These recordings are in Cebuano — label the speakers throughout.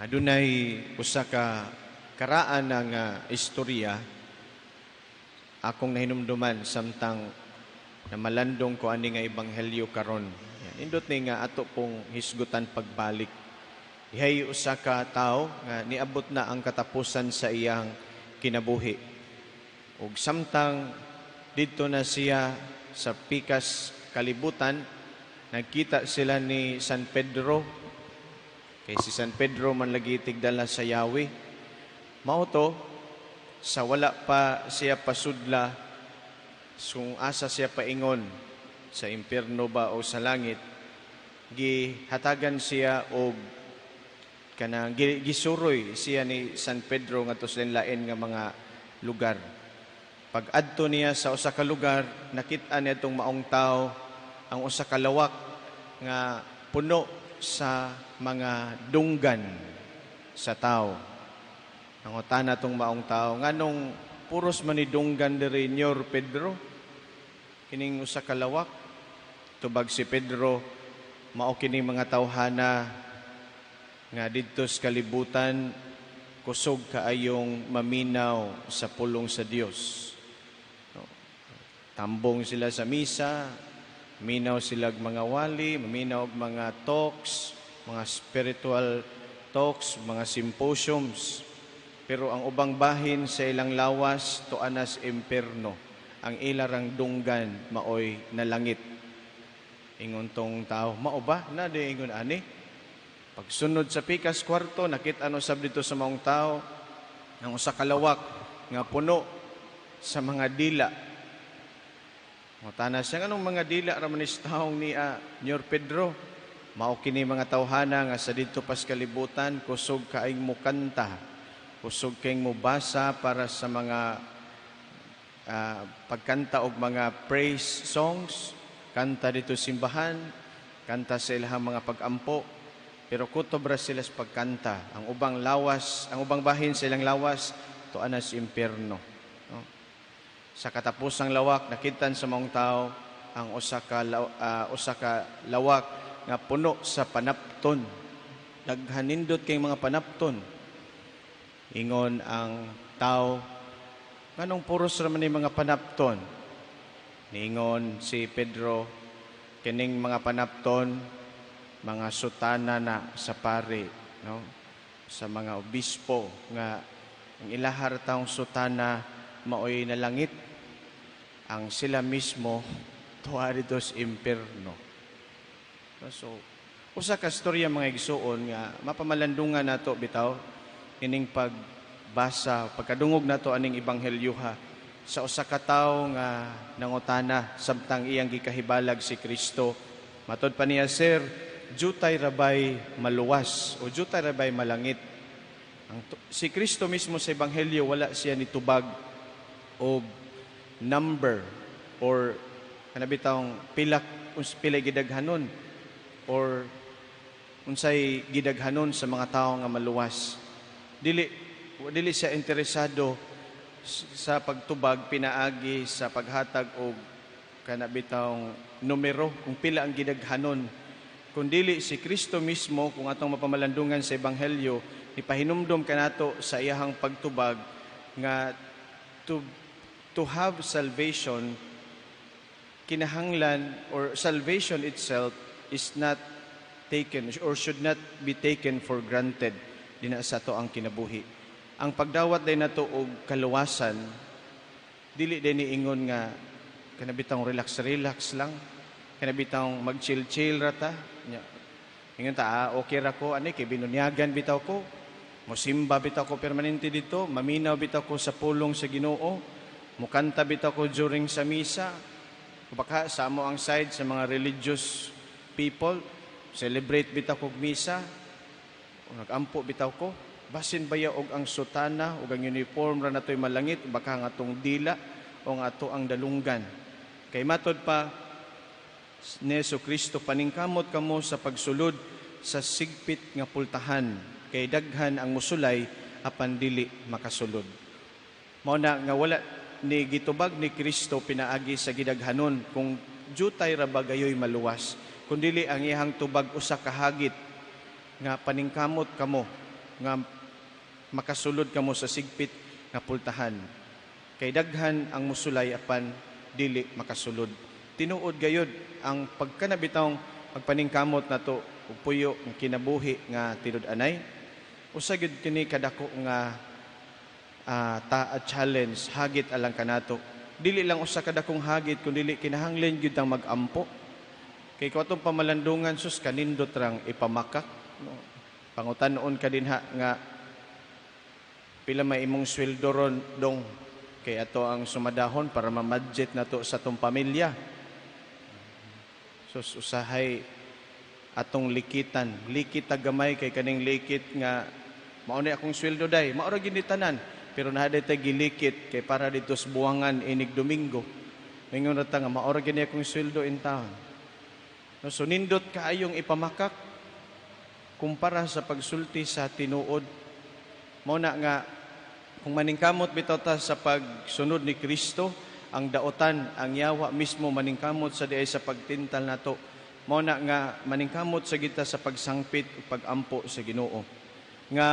Speaker 1: Adunay usa ka karaan nga istorya akong nahinumduman samtang namalandong ko ani nga ebanghelyo karon. Yan. Nindot ni nga ato pong hisgutan pagbalik. Dihay usa ka tawo nga niabot na ang katapusan sa iyang kinabuhi. Ug samtang didto na siya sa pikas kalibutan, nagkita sila ni San Pedro. Kay si San Pedro man lagi tigdala sa yawi. Mao to, sa wala pa siya pasudla kung asa siya paingon, sa impierno ba o sa langit, gihatagan siya og kanang gisuroy siya ni San Pedro ngadto sa lain nga mga lugar. Pag adto niya sa usa ka lugar, nakita niya itong maong tao ang usa ka lawak nga puno sa mga dunggan sa tao. Nangutana tong maong tao, "Nganong puros man ni dunggan diri, Nyor Pedro? Kining usa ka lawak." Tubag si Pedro, "Mao kini mga tawhana nga didto sa kalibutan kusog kaayong maminaw sa pulong sa Dios. No. Tambong sila sa misa, minaw sila og mga wali, maminaw og mga talks, mga spiritual talks, mga symposiums. Pero ang ubang bahin sa ilang lawas tuanas impierno. Ang ilarang dunggan maoy nalangit." Ingon tong tao, "Mao ba? Na di ingon ani?" Pagsunod sa pikas kwarto, nakita no sab dito sa maong tao ang usa ka lawak nga puno sa mga dila. Mutana siya, "Anong mga dila ra man is taong ni Nyor Pedro?" "Mao kini mga tawhana nga sa didto pas kalibutan kusog kaayong mukanta, kusog kayong mubasa para sa mga pagkanta og mga praise songs, kanta dito simbahan, kanta sa ilahang mga pagampo, pero kutob ra sila sa pagkanta. Ang ubang lawas, ang ubang bahin sa ilang lawas, tuanas impierno." No? Sa katapusang lawak, nakitan sa maong tao ang usa ka lawak nga puno sa panapton. Daghan, nindot kay mga panapton. Ingon ang tao, "Nganong puros ra man ni mga panapton?" Niingon si Pedro, "Kining mga panapton, mga sutana na sa pari, no? Sa mga obispo nga ang ilahar taong sutana maoy nalangit, ang sila mismo tuwa dito sa impierno." So, usa ka storya, mga igsuon, nga mapamalandungan nato bitaw ining pagbasa, pagkadungog nato aning ebanghelyoha sa usa ka tawo nga nangutana samtang iyang gikahibalag si Kristo. Matod pa niya, "Sir, jutay rabay maluwas o jutay rabay malangit?" Si Kristo mismo sa ebanghelyo, wala siya nitubag og number or kana bitawng pila pilay gidaghanon or unsay gidaghanon sa mga tawo nga maluwas. Dili dili siya interesado sa pagtubag pinaagi sa paghatag og kana bitawng numero kung pila ang gidaghanon. Kundili si Kristo mismo, kung atong mapamalandungan sa ebanghelyo, ipahinumdom kanato sa iyahang pagtubag nga to have salvation, kinahanglan or salvation itself is not taken or should not be taken for granted dinha sa ato ang kinabuhi. Ang pagdawat day nato og kaluwasan, dili din niingon nga kana bitawng relax relax lang, kana bitawng mag-chill chill ra ta. Nya, ingon ta, "Ah, okay ra ko ani kay binunyagan bitaw ko. Mosimba bitaw ko permanente dito, maminaw bitaw ko sa pulong sa Ginoo, mukanta bitaw ko during sa misa." Baka sa amo ang side sa mga religious people, celebrate bitaw ko og misa, o nagampo bitaw ko. Basin baya og ang sutana ug ang uniform ra nato'y malangit, baka nga atong dila o nga ato ang dalunggan. Kay matod pa ni Hesus Kristo, "Paningkamot kamo sa pagsulod sa sigpit nga pultahan, kay daghan ang musulay apan dili makasulod." Mao na nga wala ni gitubag ni Kristo pinaagi sa gidaghanon kung jutay ra ba gayoy maluwas, kundili ang iyang tubag usa ka hagit nga paningkamot kamo. nga makasulod kamo sa sigpit nga pultahan. Kay daghan ang musulay apan dili makasulod. Tinuod gayud ang pagkanabitawng pagpaningkamot nato ug puyo ng kinabuhi nga tinud-anay, usa gyud kini kadako nga ta challenge, hagit alang kanato. Dili lang usa ka dakong hagit, kun dili kinahanglan gyud tang mag-ampo. Kay kung atong pamalandungan, sus, kanindot rang ipamakak, no? Pangutan-on ka dinha nga pila may imong sweldo ron, dong, kay ato ang sumadahon para ma-budget nato sa atong pamilya. Sus, usahay atong likitan, likit ta gamay, kay kaning likit nga mao ni akong sweldo day, mao ra gyud ni tanan, pero naa tay gilikit kay para dito sa buwangan inig Domingo. Mingon ra ta nga mao ra gyud ni akong sweldo in town. No, so nindot kaayong ipamakak kumpara sa pagsulti sa tinuod. Mao na nga kung maningkamot bitaw ta sa pagsunod ni Kristo, ang daotan, ang yawa mismo maningkamot sa diay sa pagtintal nato. Mao na nga maningkamot sa kita sa pagsangpit ug pagampo sa Ginoo. Nga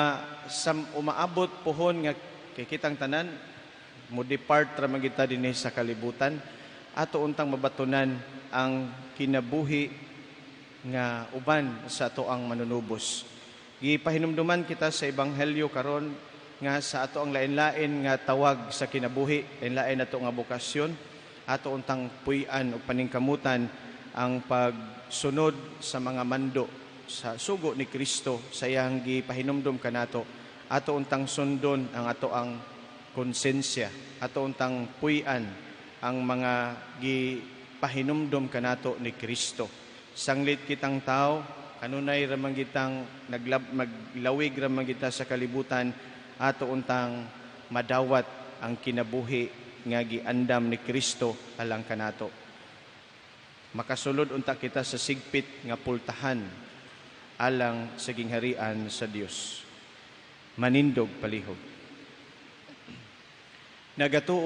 Speaker 1: sa umaabot pohon nga kay kitang tanan mo depart ra man kita dinhi sa kalibutan, ato untang mabatunan ang kinabuhi nga uban sa ato ang Manunubos. Gipahinumduman kita sa ebanghelyo karon nga sa ato ang lain-lain nga tawag sa kinabuhi, lain-lain ato nga bokasyon, ato untang puy-an ug paningkamutan ang pagsunod sa mga mando sa sugo ni Kristo sa iyang gipahinumdum kanato. Ato untang sundon ang ato ang konsensya, ato untang puy-an ang mga gipahinumdum kanato ni Kristo. Sanglit kitang tao, kanunay ra man kitang maglawig ra man kita sa kalibutan, ato untang madawat ang kinabuhi nga giandam ni Kristo alang kanato. Makasulod unta kita sa sigpit nga pultahan alang sa gingharian sa Dios. Manindog palihog. Nagatuo